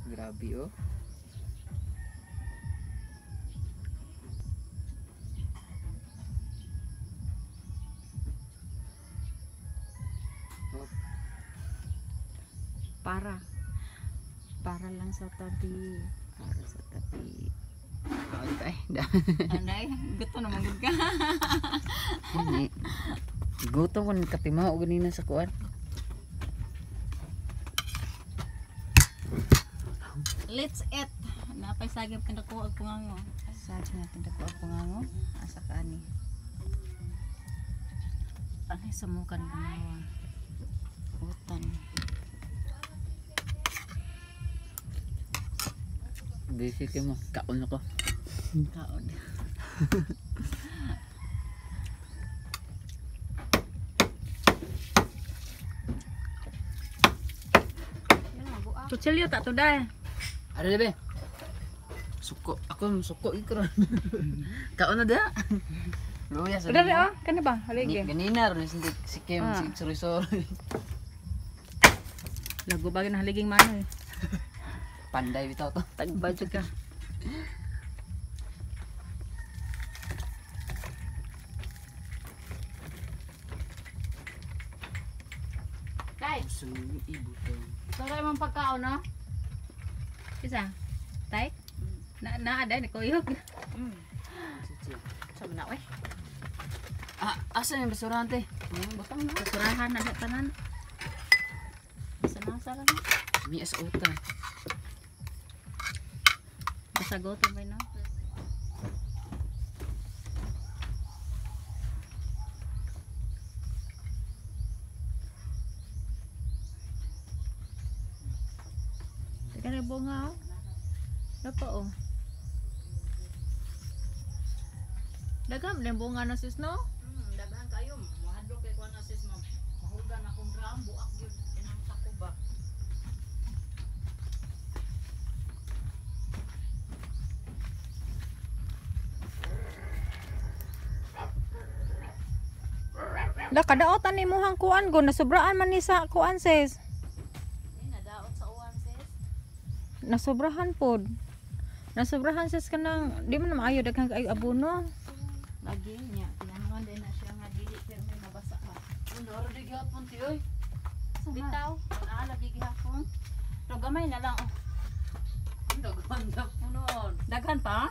Grabe oh. Para. Para lang sa tabi. Para sa tabi. Kaon ta eh. Anay, gusto naman gud ka. Ani. Gutom ko ng kape mo ganina sa kuan. Let's eat. Napay saging pinakuha og pungango. Saging natin dako og pungango. Asa ka ani? Anay sumukan ganawa. Utan. Busy kay mo. Kaon ako. Kaon. Kutsilyo ta to dai. Ada be. Suko. Ako suko ikron. Kaon na da. Luya sa. Udah oh, kani ba? Haligi. Ganina ron si si Kim Ah. si sorry sorry. Lago bagay na haliging mano eh. Panday bitaw to. Tagbadyo ka. Tay, Suno ibo to. sara imong pagkaon no? Isa. Tay? Na na aday ni kuyog. Chichi. Sa na oy. Ah, asa yung basurahan te? Butang na. Basurahan na tanan. Sa na sara na. Mi as uta. Masagoton ba no? Teka na bunga oh. Napa oh. Dagam na bunga na sis no? Daghan kayo. Mahadlok kay kuan na sis ma'am. Mahugan akong drum buak gyud inang sako ba. La kadaotan ni muhang kuan go nasubraan man ni sa kuan sis. Ni nadaot sa uwan sis. Nasubrahan pod. Nasubrahan sis kanang di man maayo daghan kaayo abono. Lagi niya kinahanglan din na siya nga dili pero may mabasa ba. Ano ro di gyapon ti oy. Bitaw, naa lagi gihapon. Pero gamay na lang oh. Ang daghan punon. Daghan pa?